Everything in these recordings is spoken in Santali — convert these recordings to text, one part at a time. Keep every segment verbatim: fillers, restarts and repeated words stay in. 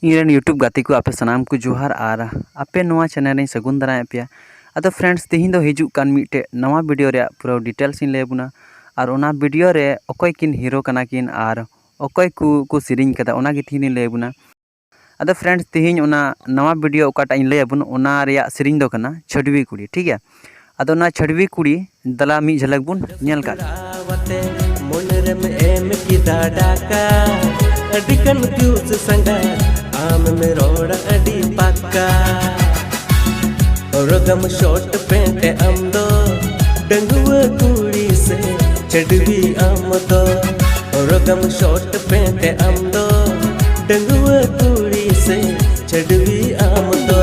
ᱤᱧᱨᱮᱱ YouTube ᱜᱟᱛᱮ ᱠᱚ, ᱟᱯᱮ ᱥᱟᱱᱟᱢ ᱠᱚ ᱡᱚᱦᱟᱨ ᱟᱨ ᱟᱯᱮ ᱱᱚᱣᱟ channel ᱨᱮᱧ ᱥᱟᱹᱜᱩᱱ ᱫᱟᱨᱟᱢᱮᱫ ᱯᱮᱭᱟ᱾ ᱟᱫᱚ friends, ᱛᱮᱦᱮᱧ ᱫᱚ ᱦᱤᱡᱩᱜ ᱠᱟᱱ ᱢᱤᱫᱴᱮᱡ ᱱᱟᱣᱟ video ᱨᱮᱭᱟᱜ ᱯᱩᱨᱟᱹ details ᱤᱧ ᱞᱟᱹᱭ ᱟᱵᱚᱱᱟ᱾ ᱟᱨ ᱚᱱᱟ video ᱨᱮ ᱚᱠᱚᱭ ᱠᱤᱱ hero ᱠᱟᱱᱟ ᱠᱤᱱ ᱟᱨ ᱚᱠᱚᱭ ᱠᱚ ᱠᱚ ᱥᱮᱨᱮᱧ ᱠᱟᱫᱟ, ᱚᱱᱟ ᱜᱮ ᱛᱮᱦᱮᱧ ᱤᱧ ᱞᱟᱹᱭ ᱟᱵᱚᱱᱟ᱾ ᱟᱫᱚ friends, ᱛᱮᱦᱮᱧ ᱚᱱᱟ ᱱᱟᱣᱟ video ᱚᱠᱟᱴᱟᱜ ᱤᱧ ᱞᱟᱹᱭ ᱟᱵᱚᱱ, ᱚᱱᱟ ᱨᱮᱭᱟᱜ ᱥᱮᱨᱮᱧ ᱫᱚ ᱠᱟᱱᱟ ᱪᱷᱟᱹᱰᱣᱤ ᱠᱩᱲᱤ, ᱴᱷᱤᱠ ᱜᱮᱭᱟ? ᱟᱫᱚ ᱚᱱᱟ ᱪᱷᱟᱹᱰᱣᱤ ᱠᱩᱲᱤ ᱫᱮᱞᱟ ᱢᱤᱫ ᱡᱷᱟᱞᱟᱠ ᱵᱚᱱ ᱧᱮᱞ ᱠᱟᱜ᱾ ᱢᱚᱱᱮᱨᱮᱢ ᱮᱢ ᱠᱮᱫᱟ ᱰᱟᱠᱟ, ᱟᱹᱰᱤ confuse ᱥᱟᱸᱜᱟ, ᱟᱢᱮᱢ ᱨᱚᱲᱟ ᱟᱹᱰᱤ ᱯᱟᱠᱟ᱾ ᱦᱚᱨᱚᱜᱟᱢ short pant ᱟᱢ ᱫᱚ, ᱰᱟᱺᱜᱩᱣᱟᱹ ᱠᱩᱲᱤ ᱥᱮ ᱪᱷᱟᱹᱰᱣᱤ ᱟᱢ ᱫᱚ? ᱦᱚᱨᱚᱜᱟᱢ short pant ᱟᱢ ᱫᱚ, ᱰᱟᱺᱜᱩᱣᱟᱹ ᱠᱩᱲᱤ ᱥᱮ ᱪᱷᱟᱹᱰᱣᱤ ᱟᱢ ᱫᱚ?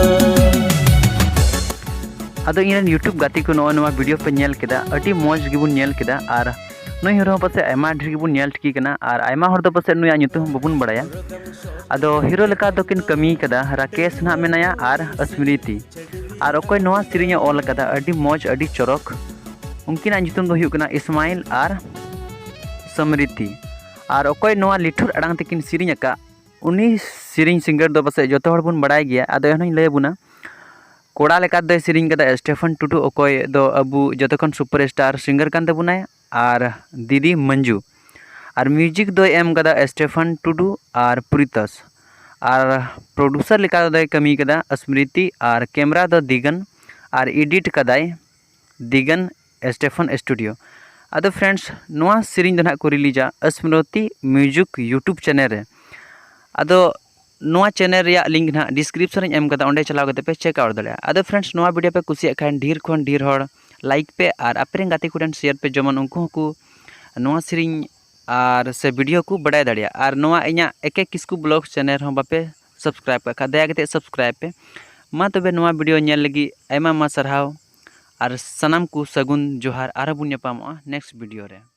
ᱟᱫᱚ ᱤᱧᱨᱮᱱ YouTube ᱜᱟᱛᱮ ᱠᱚ, ᱱᱚᱜᱼᱚᱭ ᱱᱚᱣᱟ video ᱯᱮ ᱧᱮᱞ ᱠᱮᱫᱟ, ᱟᱹᱰᱤ ᱢᱚᱡᱽ ᱜᱮᱵᱚᱱ ᱧᱮᱞ ᱠᱮᱫᱟ᱾ ᱟᱨ ᱱᱩᱭ hero ᱦᱚᱸ ᱯᱟᱥᱮᱡ ᱟᱭᱢᱟ ᱰᱷᱮᱨ ᱜᱮᱵᱚᱱ ᱧᱮᱞ ᱴᱷᱤᱠᱮ ᱠᱟᱱᱟ, ᱟᱨ ᱟᱭᱢᱟ ᱦᱚᱲ ᱫᱚ ᱯᱟᱥᱮᱡ ᱱᱩᱭᱟᱜ ᱧᱩᱛᱩᱢ ᱦᱚᱸ ᱵᱟᱵᱚᱱ ᱵᱟᱲᱟᱭᱟ᱾ ᱟᱫᱚ hero ᱞᱮᱠᱟ ᱫᱚᱠᱤᱱ ᱠᱟᱹᱢᱤ ᱠᱟᱫᱟ, ᱨᱟᱠᱮᱥ ᱱᱟᱦᱟᱜ ᱢᱮᱱᱟᱭᱟ ᱟᱨ ᱥᱢᱨᱤᱛᱤ᱾ ᱟᱨ ᱚᱠᱚᱭ ᱱᱚᱣᱟ ᱥᱮᱨᱮᱧ ᱮ ᱚᱞ ᱠᱟᱫᱟ, ᱟᱹᱰᱤ ᱢᱚᱡᱽ, ᱟᱹᱰᱤ ᱪᱚᱨᱚᱠ, ᱩᱱᱠᱤᱱᱟᱜ ᱧᱩᱛᱩᱢ ᱫᱚ ᱦᱩᱭᱩᱜ ᱠᱟᱱᱟ ᱤᱥᱢᱟᱭᱤᱞ ᱟᱨ ᱥᱢᱨᱤᱛᱤ᱾ ᱟᱨ ᱚᱠᱚᱭ ᱱᱚᱣᱟ ᱞᱤᱴᱷᱩᱨ ᱟᱲᱟᱝ ᱛᱮᱠᱤᱱ ᱥᱮᱨᱮᱧ ᱟᱠᱟᱫ, ᱩᱱᱤ ᱥᱮᱨᱮᱧ singer ᱫᱚ ᱯᱟᱥᱮᱡ ᱡᱚᱛᱚ ᱦᱚᱲ ᱵᱚᱱ ᱵᱟᱲᱟᱭ ᱜᱮᱭᱟ᱾ ᱟᱫᱚ ᱮᱱᱦᱚᱸᱧ ᱞᱟᱹᱭ ᱟᱵᱚᱱᱟ, ᱠᱚᱲᱟ ᱞᱮᱠᱟ ᱫᱚᱭ ᱥᱮᱨᱮᱧ ᱠᱟᱫᱟ ᱥᱴᱮᱯᱷᱟᱱ ᱴᱩᱰᱩ, ᱚᱠᱚᱭ ᱫᱚ ᱟᱵᱚ ᱡᱚᱛᱚ ᱠᱷᱚᱱ superstar singer ᱠᱟᱱ ᱛᱟᱵᱚᱱᱟᱭ, ᱟᱨ ᱫᱤᱫᱤ ᱢᱚᱧᱡᱩ᱾ ᱟᱨ music ᱫᱚᱭ ᱮᱢ ᱠᱟᱫᱟ ᱥᱴᱮᱯᱷᱟᱱ ᱴᱩᱰᱩ ᱟᱨ ᱯᱨᱤᱛᱚᱥ᱾ ᱟᱨ producer ᱞᱮᱠᱟ ᱫᱚᱭ ᱠᱟᱹᱢᱤ ᱠᱟᱫᱟ ᱥᱢᱨᱤᱛᱤ, ᱟᱨ camera ᱫᱚ ᱫᱤᱜᱟᱱ, ᱟᱨ edit ᱠᱟᱫᱟᱭ ᱫᱤᱜᱟᱱ ᱥᱴᱮᱯᱷᱟᱱ studio᱾ ᱟᱫᱚ friends, ᱱᱚᱣᱟ ᱥᱮᱨᱮᱧ ᱫᱚ ᱱᱟᱦᱟᱜ ᱠᱚ releaseᱟ ᱥᱢᱨᱚᱛᱤ Music YouTube channel ᱨᱮ᱾ ᱟᱫᱚ ᱱᱚᱣᱟ channel ᱨᱮᱭᱟᱜ link ᱱᱟᱦᱟᱜ description ᱨᱮᱧ ᱮᱢ ᱠᱟᱫᱟ, ᱚᱸᱰᱮ ᱪᱟᱞᱟᱣ ᱠᱟᱛᱮ ᱯᱮ check out ᱫᱟᱲᱮᱭᱟᱜᱼᱟ᱾ ᱟᱫᱚ friends, ᱱᱚᱣᱟ video ᱯᱮ ᱠᱩᱥᱤᱭᱟᱜ ᱠᱷᱟᱱ ᱰᱷᱮᱨ ᱠᱷᱚᱱ ᱰᱷᱮᱨ ᱦᱚᱲ like ᱯᱮ ᱟᱨ ᱟᱯᱮ ᱨᱮᱱ ᱜᱟᱛᱮ ᱠᱚᱴᱷᱮᱱ share ᱯᱮ, ᱡᱮᱢᱚᱱ ᱩᱱᱠᱩ ᱦᱚᱸᱠᱚ ᱱᱚᱣᱟ ᱥᱮᱨᱮᱧ ᱟᱨ ᱥᱮ video ᱠᱚ ᱵᱟᱰᱟᱭ ᱫᱟᱲᱮᱭᱟᱜᱼᱟ᱾ ᱟᱨ ᱱᱚᱣᱟ ᱤᱧᱟᱹᱜ AK Kisku Vlog channel ᱦᱚᱸ ᱵᱟᱯᱮ subscribe ᱠᱟᱜ ᱠᱷᱟᱱ, ᱫᱟᱭᱟ ᱠᱟᱛᱮ subscribe ᱯᱮ᱾ ᱢᱟ ᱛᱚᱵᱮ, ᱱᱚᱣᱟ video ᱧᱮᱞ ᱞᱟᱹᱜᱤᱫ ᱟᱭᱢᱟ ᱟᱭᱢᱟ ᱥᱟᱨᱦᱟᱣ ᱟᱨ ᱥᱟᱱᱟᱢ ᱠᱚ ᱥᱟᱹᱜᱩᱱ ᱡᱚᱦᱟᱨ᱾ ᱟᱨᱦᱚᱸ ᱵᱚᱱ ᱧᱟᱯᱟᱢᱚᱜᱼᱟ next video ᱨᱮ᱾